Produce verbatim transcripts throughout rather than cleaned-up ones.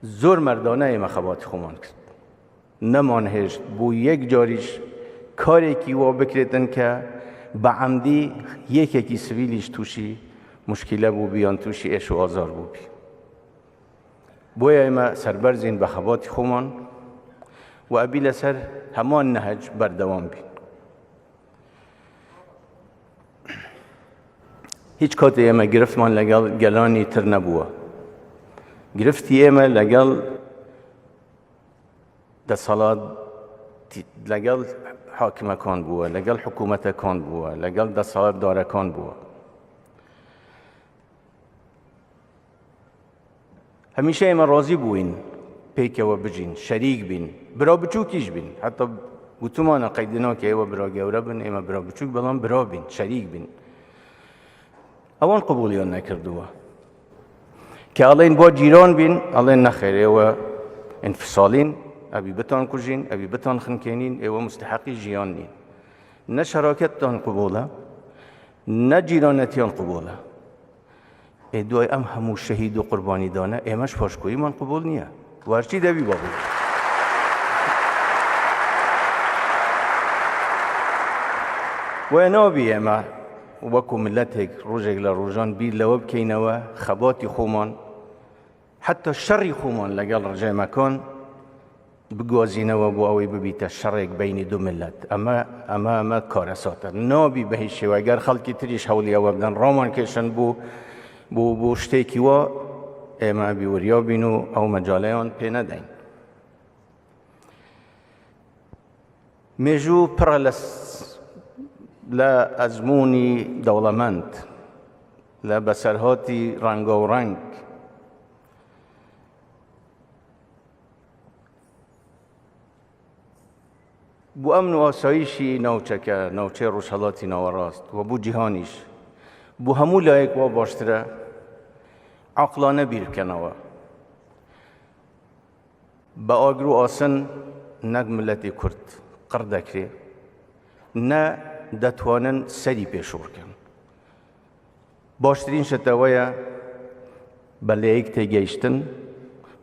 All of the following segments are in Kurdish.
Zor merdane ême xebatî xweman kir. Neman hêşt bo yek carî jî karekî wa bikirêtin ke bi emdî yekekî sivîlî jî tûşî muşkîle bûbî yan tûşî êş û azar bûbî. Boye ême serberzîn bi xebatî xweman û ebî li ser heman nehec berdewam bîn. Hiç katê ême giriftman legel gelanî tir nebûwe. Giriftî ême legel desalat, legel hakimekan bûwe, legel hikûmetekan bûwe, legel desalatdarekan bûwe. Hemîşe ême razî bûyîn pêkewe bijîn, şerîk bîn, bira biçûkî jî bîn. Heta gotimana qeydî nake êwe bira gewre bin, ême bira biçûk, belam bira bîn, şerîk bîn. Ewan qibûliyan nekirdûwe. Ke alên bo cîran bîn, alên nexêr êwe înfisalîn, ebî bitan kujîn, ebî bitan xinkênîn, êwe musteheqî jiyan nîn. Ne şeraketan qibûl e, ne cîranetiyan qibûl e. Ê duay em hemû şehîd û qurbanî dane, ême ji paşkoyî man qibûl niye. Werçî devî babû. Wê nabî ême wekû miletek rojek li rojan bîr lewe bikeynewe, xebatî xweman, heta şerî xweman legel rejêmekan biguazîne we bo ew ê bibîte şerêk beynî du milet. Eme, eme, eme karesat e. Nabî bi hîç şêwe. Eger xelkî tirî jî hewlî ewe bidin, raman kêşin bo, bo, bo ştêkî wa, ême ebî wiriya bîn û ew mecaleyan pê nedeyn. Mêjû pir e li s-, li ezmûnî dewlemend, li beserhatî rengawereng. Bo emn û asayîşî navçeke, navçeyê Rojhelatî Nawerast we bo cîhanî jî, bo hemû layek wa baştir e, eqlane bîr bikenewe. Bi agir û asin ne miletê Kurd qir dekirê, ne detwanin serî pê şor kin. Baştirîn şete we ye bi lêyek têgehiştin,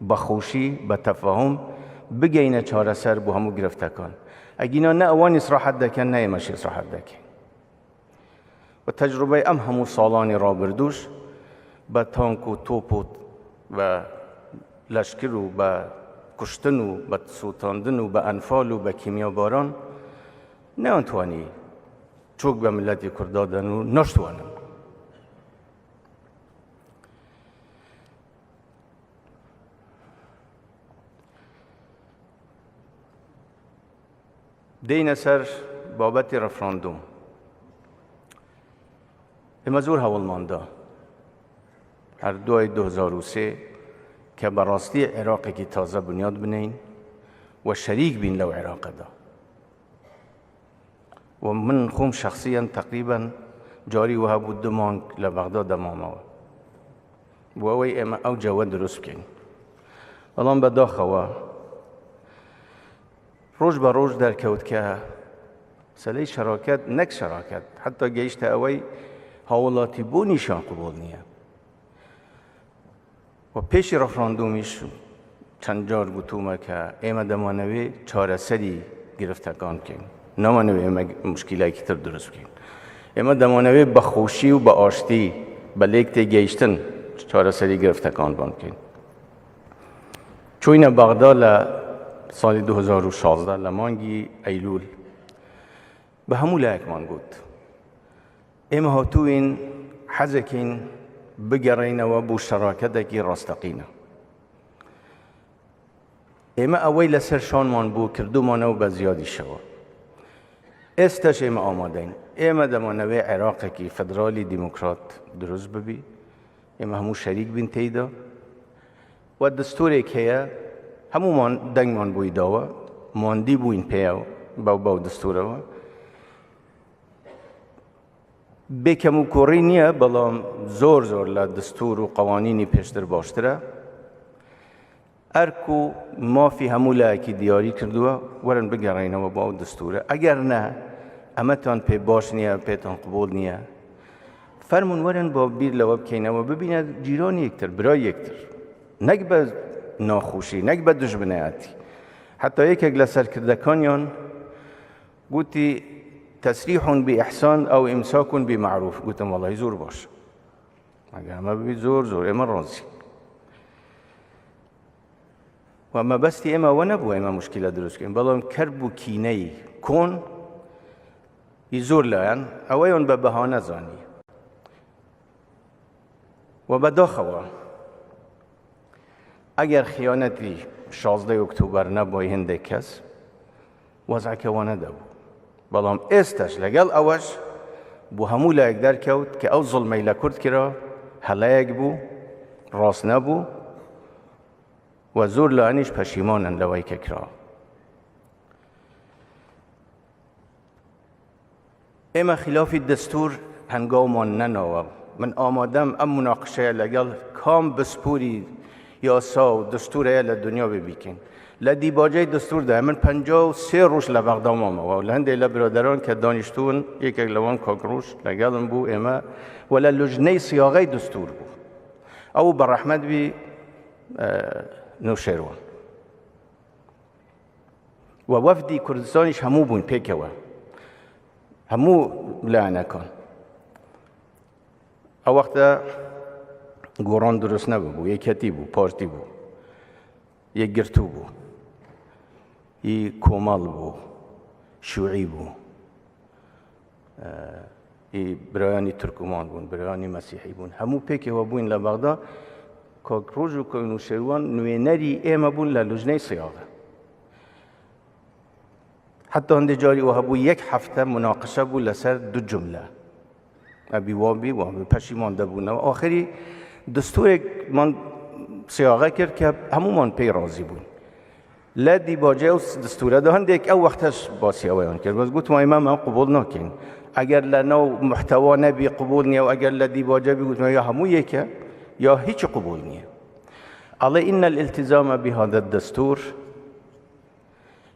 bi xweşî, bi tefahum bigeyne çareser bo hemû giriftekan. Egîna ne ewan îsrahet dekin, ne ême jî îsrahet dekin. Bi tecrubeyê em hemû salanê rabirdû jî bi tank û top û bi leşkir û bi kuştin û bi sûtandin û bi enfal û bi kîmyabaran neantwanî çok bi miletê Kurda den û naştwanin. Deyne ser babetê referandûm. Ême zor hewlman da. Her duayê du hezar û sê ke bi rastî Iraqekî taze bunyad bineyin we şerîk bîn lew Iraqe de. Û min xwim şexsiyen teqrîben carî wiha bû du mang li Bexda de mame we. Bo ew ê ême ew cewe dirust bikeyn. Belam bedaxewa roj be roj derkewt ke meseleyê şeraket, nek şeraket, heta gehişte ewey hawlatîbûnî şan qubûl niye. Û pêşî referandûmî jî çend car gotûme ke ême dema newê çareserî giriftekan bikeyn. Nema newê ême muşkîlekî tir dirust bikeyn. Ême dema newê bi xweşî û bi aştî, bi lêk têgehiştin çareserî giriftekan van bikeyn. Çûyne Bexda li salê du hezar û şazdeh, li mangî Eylûl, bi hemû layekman got, ême hatûyên hezekîn bigereynewe bo şeraketekî rasteqîne. Ême ewey li ser şanman bû, kirdûman ew be ziyadî şewa. Êste jî ême amadeyn. Ême dema newê Iraqekî federalî demokrat dirust bibî, ême hemû şerîk bîn teyda. We distûrek heye, hemûman dengman bo wî dawe, mandî bûyn pê ew, bew bew distûre we. Bê kemûkorî niye, belam zor zor li distûr û qewanînî pêştir baştir e. Er ku mafî hemû layekî diyarî kirduwe, werin bigereynewe bo ew distûre. Eger ne, emetan pê baş niye, pêtan qubûl niye. Fermûn werin bo bîr lewe bikeynewe, bibîne cîranî yektir, birayî yektir. Nek be naxweşî, nek be dijmineyatî. Heta yekek le serkirdekaniyan gotî, "Tesrîhun bi îhsan ew îmsakun bi me'rûf." Gotim, "Wellahî zor baş." Eger me bibî zor, zor, ê me razî. We mebestî ême we nebû, ême muşkîle dirust kirin. Belam kerb û kîneyî kon, î zor layan, eweyan be behane zanî. We bedaxewa. Eger xiyanetî şazdeh Oktober nebûyî hindek kes, wezeke wane de bû. Belam êsteş legel eweş bû hemû layek derkewt ke ew zulmey le Kurd kira, heleyek bû, rast nebû. We zor layanîş peşîman in leweyke kira. Ême xîlafî destûr hengawman nenawe. Min amadem em munaqişeya legel kam bisporî yasa û destûreye le dinya bibîkin. Le dîbacey destûr de min penca û sê roj le Bexda mame. Wa li hindê le biraderan ke danîştûn, yekek le wan Kak Roj legel min bû ême. We le lujney siyaxey destûr bû. Ew bi rehmet bî, e, Nûşêrwan. We wefdî Kurdistanî ji hemû bûn pêkewe. Hemû layanekan. Ew wexte goran dirust nebûbû, yeketî bû, partî bû, yekgirtû bû, î komal bû, şûî bû. Ê, î birayanî Tirkuman bûn, birayanî Mesîhî bûn. Hemû pêkê we bûn le Bexda. Kak Roj û Kak Nûşêrwan nûênerî ême bûn le lujney siyaxe. Heta hindê carî we hebû yek hefte munaqişe bû li ser du cumle. Ebî wan bî, wan bî, peşîman de bûne. Axirî destûrek man siyaxe kir ke hemûman pê razî bûn. Le dîbace ew destûre de hindek ew wexte ji basî eweyan kir. Bes gotim, "Ay me, me qubûl nakin. Eger le nav muhtewa nebî, qubûl niye û eger le dîbace bî," gotim, "Ya hemû yek e, ya hiç qubûl niye." Alê innel iltizame bi hada destûr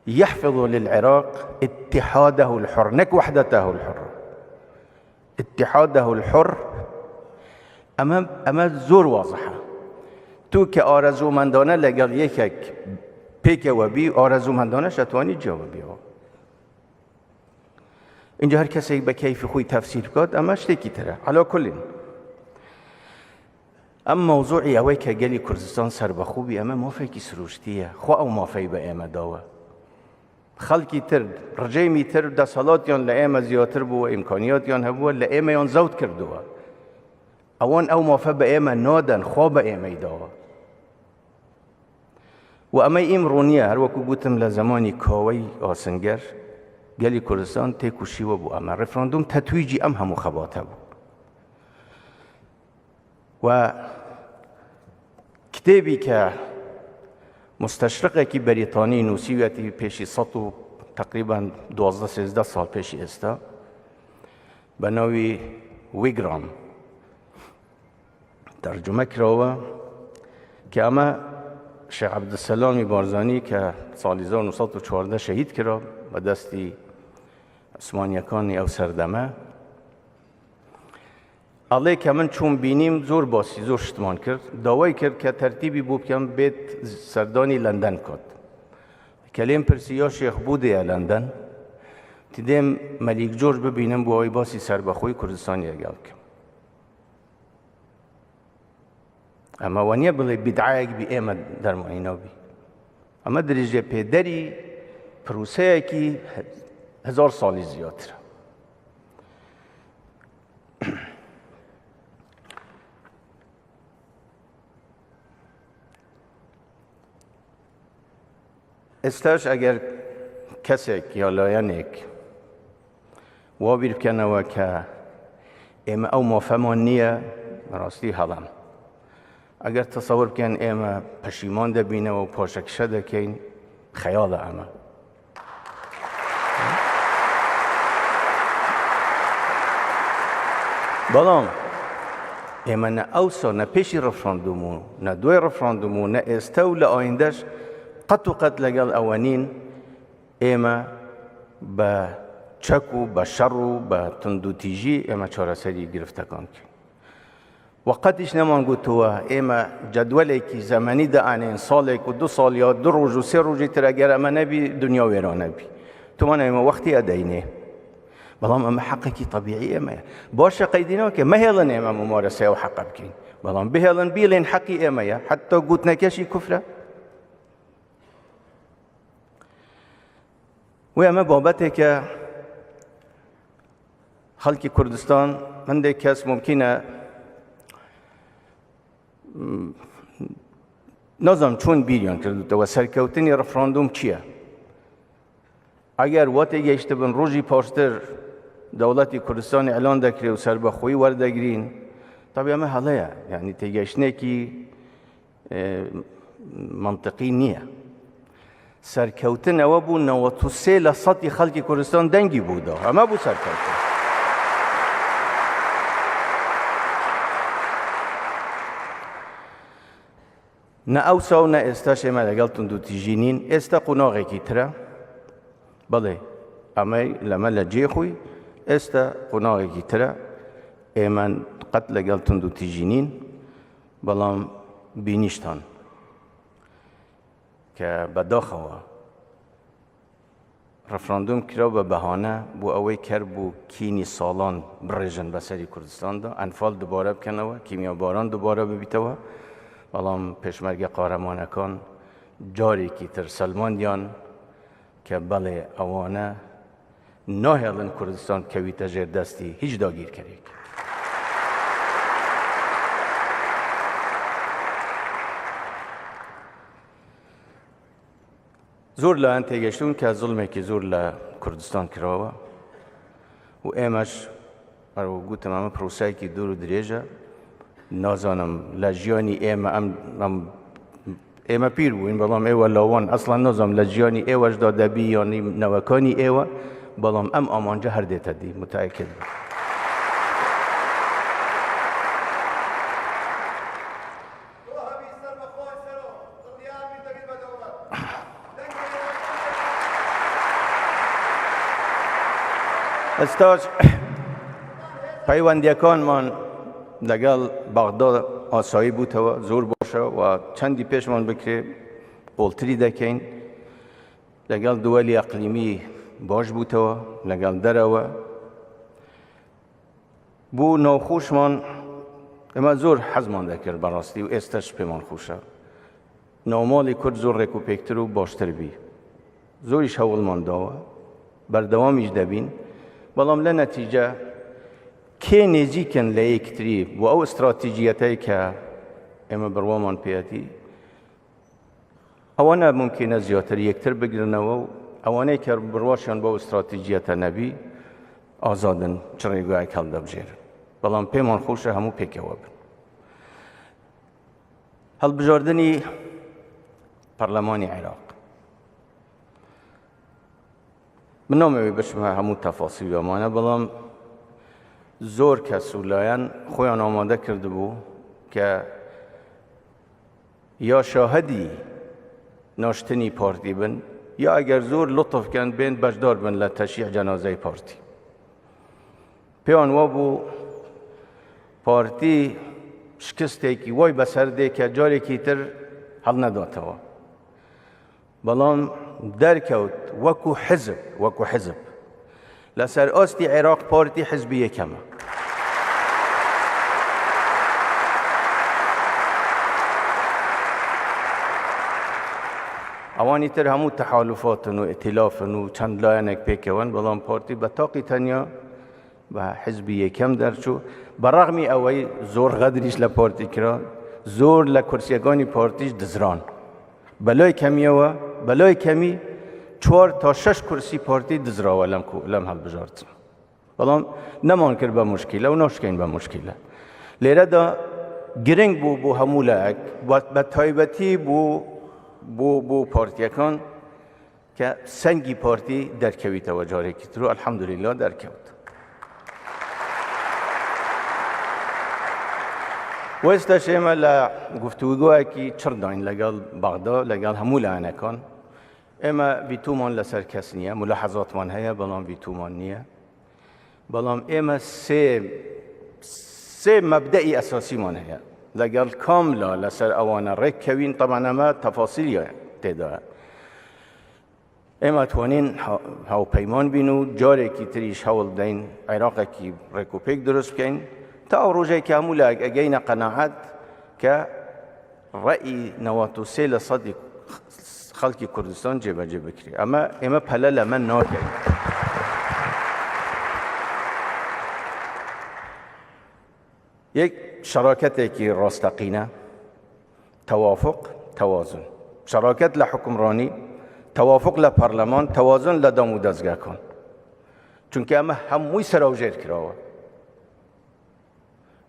yehfizu lil Iraq ittihadehul hur, nek wehdetehul hur. Îtîhadehul hur, eme, eme zor wazih e. Tu ke arezûmendane legel yekek pêke we bî, arezûmendane şetwanî ciya we bî. Înca her kesek be keyfî xwe tefsîr bikat, eme ştêkî tire. Ala kulîn. Em mewzûî ew e ke gelî Kurdistan serbexwe bî, eme mafekî sirûştî ye. Xwe ew mafey bi ême dawe. Xelkî tir, rejêmî tir, desthilatiyan li ême ziyatir bû, îmkaniyatiyan hebû, li êmeyan zewt kirdiwe. Ewan ew mafe bi ême nadin, xwe bi êmey dawe. Û eme îmrû niye, her wekû gotim li zemanî Kawey Asinger, gelî Kurdistan têkoşî we bû eme. Referandûm tetwîcî em hemû xebate bû. We kitêbî ke musteşriqekî Berîtanî nûsîwetî pêşî sed û teqrîben duwazdeh sêzdeh sal pêşî êsta, bi navî Wigram tercume kirawe, ke eme Şêx Ebdulselamî Barzanî ke salî hezar û neh sed û çardeh şehîd kira, bi destî Osmaniyekanî ew serdeme. Alê ke min çûm bînîm, zor basî, zor şitman kir. Dawey kir ke tertîbî bû bikem bêt serdanî London kat. Kelêm pirsî ya Şêx bû dê ye London. Ti dêm Melîk George bibînim, bû ew basî serbexwî Kurdistanê gel bikim. Ema we niye bilê bîdayek bî ême dermanî nabî. Ema dirêjê pêderî proseyekî hezar salî ziyatir e. Êsteş eger kesek ya layenek wa bîr bikenewe ke ême ew mafeman niye, rastî helan. Eger tesewir bikin ême peşîman de bîne û paşekişe dekeyn, xeyal e eme. Belam ême ne ewsa, ne pêşî referandûm û ne duê referandûm û ne êste û li ayîndeş qet û qet legel ewe nîn ême bi çek û bi şer û bi tundûtîjî ême çareserî giriftekan bikin. We qet îş neman gotiwe, ê me cedwelekî zemenî dianên, salek û du sal ya du roj û sê rojî tira ger eme nebî, dinya wêran nebî. Tu mana ê me wextî edeynê. Belam eme heqekî tebîî ê me ye. Baş e, qeydî nake, mehêlin ê me mumareseya ew heqe bikîn. Belam bihêlin bîlên heqî ê me ye. Heta gotineke jî kufr e. Wê eme babeteke xelkî Kurdistan, hindek kes mumkîn e, m, nazam çûn bîriyan kirdi te we serkewtinî referandûm çi ye? Eger we têgehiştibin rojî paştir dewletî Kurdistanê îlan dekirê û serbexweyî werdegirîn, tabii eme hele ye. Yanî têgehiştinekî e, mantiqî niye. Serkewtin ewe bû, newet û sê lesetî xelkî Kurdistan dengî bû da. Eme bû serkewtin. Ne ewsa û ne êsta jî me legel tundûtîjî nîn. Êsta qonaxekî tire. Belê, eme li me li cihê xwe yî, êsta qonaxekî tire. Ê me qet legel tundûtîjî nîn. Belam bînîştan ke bedaxewa referandûm kira be behane, bo ew ê ker bû kînî salan birêjin be serî Kurdistan de, enfal dubare bikenewe, kîmyabaran dubare bibîtewe. Belam pêşmerge qaremanekan carekî tir selmandiyan ke belê ewane nahêlin Kurdistan kewîte jêr destî hîç dagîrkerêk. Zor layên têgehiştin ke zilmekî zor li Kurdistan kirawe û ême ji, her wek gotim, eme proseyekî dûr û dirêj e. Nazanim li jiyanî ême, em, em Ê me pîr bûyîn, belam êwe lawan, eslan nazam li jiyanî êwe ji dadebî yanî newekanî êwe, belam em amance her dê te dî, muteekid be. Êsta ji peywendiyekanman legel Bexda asayî bûtewe, zor baş e, we çendî pêşman bikirê, qoltirî dekeyn. Legel duwelî eqlîmî baş bûtewe, legel derewe. Bo navxweşman, ême zor hezman dekir berastî û êsta ji pêman xweş e. Navmalî Kurd zor rêkûpêktir û baştir bî. Zor îş hewilman dawe, berdewam îş debîn. Belam le netîce kê nêzîk in le yektirî bo ew stratejiyeteyê ke ême birwaman pêyetî. Ewa ne mumkîn e ziyatir yektir bigirine we û ewanê ke birwaşiyan bo ew stratejiyete nebî, azad in, çi rêgayek hildibijêrin. Belam pêman xweş e hemû pêkewe bin. Hilbijardinî Parlemanê Iraq. Min namewê biçime hemû tefasîl ya mane, belam zor kes û layen xweyan amade kirdibû ke ya şahidî naştinî partî bin, ya eger zor lutf ken bên beşdar bin li teşî cenazeyê partî. Pêyan wa bû partî şikistekî way beser dê ke carekî tir helnedatiwe. Belam derkewt wekû hizb, wekû hizb. Li ser astî Iraq partî hizbî yekem e. Ewanî tir hemû tehalufat in û îtîlaf in û çend layenek pêkewin, belam partî betaqî tenya Bi hizbî yekem derçû. Bi rexmî eweyî zor xedrîş le partî kira, zor le kursiyekanî partîş dizran. Beloy kemiye we, beloy kemî çar ta şeş kursî partî dizrawe lem ku, lem hilbijartin. Belam neman kir be muşkîle û naşkeyn be muşkîle. Lêre de giring bû, bû hemû leyek, be, be taybetî bû, bû, bû partiyekan. Ke sengî partî derkewîte we carekî tiro, elhamdulîllah derkewt. Wê êsta jî me le guftûgoyekî çir dayîn legel Bexda, legel hemû layenekan. Ême vîtûman li ser kes niye, mulahezatman heye, belam vîtûman niye. Belam ême sê, Sê mebdeî esasîman heye. Legel kamla leser ewana rêk kewîn, teban eme tefasîliya tê de. Ême twanîn ha-, hawpeyman bîn û carekî tirî ji hewl deyn Iraqekî rêkûpêk dirust bikeyn. Ta ew rojekî hemû layek egeyne qenaet ke reyî newat û sê li sedî xelkî Kurdistan cêbecê bikirî. Eme, ême pele li me nakeyn. Yek şeraketekî rasteqîne, tewafuq, tewazun. Şeraket li hukimranî, tewafuq li parleman, tewazun li dam û dezgekan. Çunke eme hemûyî sera û jêr kirawe.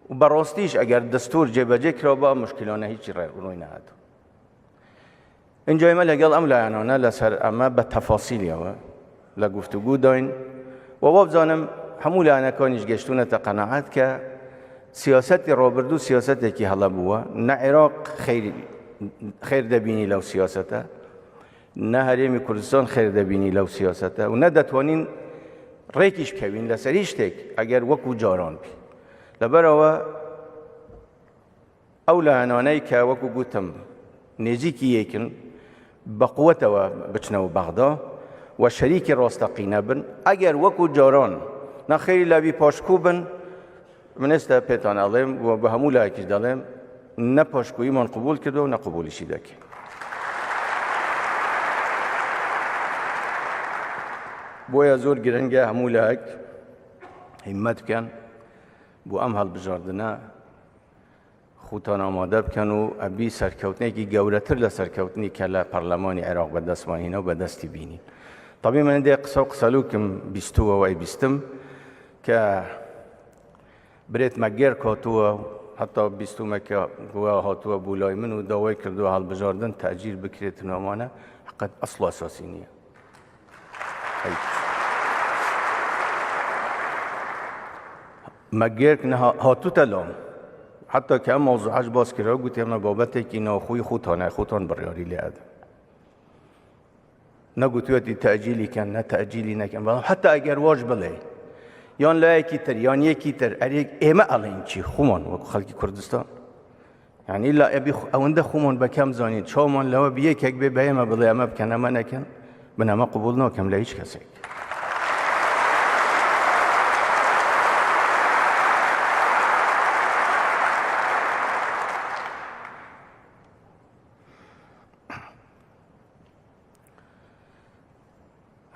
Û bi rastî jî eger destûr cêbecê kiraba, muşkilane hîçî re-, rûy nehate. Înca ême legel em layanane leser eme bi tefasîliya we li guftûgû dayîn. We wab zanim hemû layanekanî jî geştûne te qenaet ke siyasetê rabirdû siyasetekî hele bû we. Ne Iraq xeyr, xeyr debînî lew siyasete, ne Herêmî Kurdistan xeyr debînî lew siyasete û ne detwanîn rêkî ji kevîn leser hîç têk eger wekû caran bî. Li bera we ew layananeyî ke wekû gotim nêzîkî yek in, bi quwete we biçine û Bexda we şerîkî rasteqîne bin. Eger wekû caran ne xêrî levî paşkû bin, min êste pêtan elêm û bi hemû layekî delêm, ne paşkûyî man qibûl kirdo û ne qibûlî şî deke. Boye zor giring e hemû layek hîmmet bikin bo em hilbijardine. Xûtan amade bikin û ebî serkewtinekî gewretir li serkewtinî ke li Parlemanî Iraq bi dest man hîne û bi destî bînî. Tabî min dê qisa û qiselûkim bîstû we wey bîstim ke birêt me gêr hatuwe, heta bîstû me ke we hatuwe bû lay min û daway kirduwe hilbijardin tecîl bikirêt û namane, heqet esla esasî niye. Me gêrk niha hatûte lam. Heta ke em mewzû hej bas kira, gotê me babetekî naxwî xûtan e, xûtan biryarî lê ede. Ne gotiwetî tecîlî ken, ne tecîlî nekin. Bela heta eger waj bilê, yan layekî tir, yan yekî tir, erê ême elên çî, xûman wek xelkî Kurdistan. Yani îlla ebî xu-, ewinde xûman bekem zanîn. Çawa man lewe bi yekek bê beyê me bidê, eme bikin, eme nekin. Bin eme qubûl nakim le hîç kesek.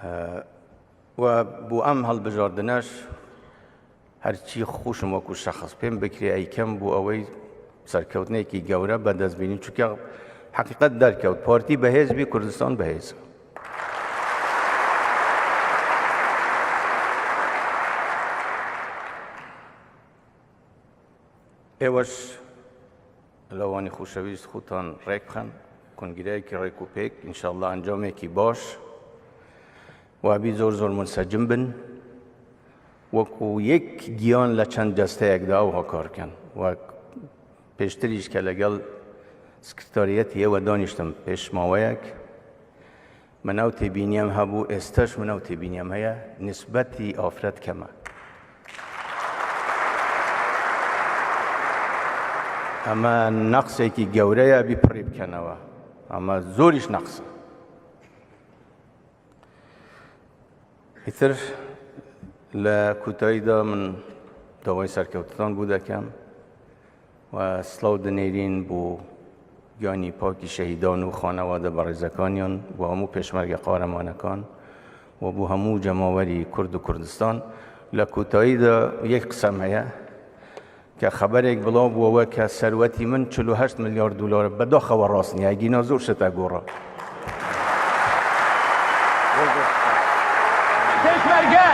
Ee, we bo em hilbijardine ji her çî xweşim wekû şexs pêm bikirî, ey kem bo ewey serkewtinekî gewre bi dest bînî. Çunke heqîqet derkewt. Partî bi hêz bî, Kurdistan bi hêz. Ê weş, lawanî xweşewîst, xûtan rêk bixin, kongireyekî rêk û pêk, înşallah encamekî baş. We bî zor zor munsecim bin. Wekû yek giyan li çend cesteyek de ewha kar kin. Wek pêştirî jî ke legel sekretariyetê we danîştim pêş maweyek. Min ew têbîniyem hebû, êsteş min ew têbîniyem heye, nisbetî afret kem e. Eme neqsekî gewre ye, bî pirî bikenewe. Eme zorîş neqs e. Îtir li kûtayî de min dawayî serkewtinan bû dekem. We silav dinêrîn bo giyanî pakî şehîdan û xanewade berêzekaniyan, bo hemû pêşmerge qaremanekan, we bo hemû cemawerî Kurd û Kurdistan. Li kûtayî de yek qisem heye ke xeberek bila bû we ke serwetî min çil û heşt milyar dolar e. Bedaxa we rast niye, gîna zor şite gora. Pêşmerge!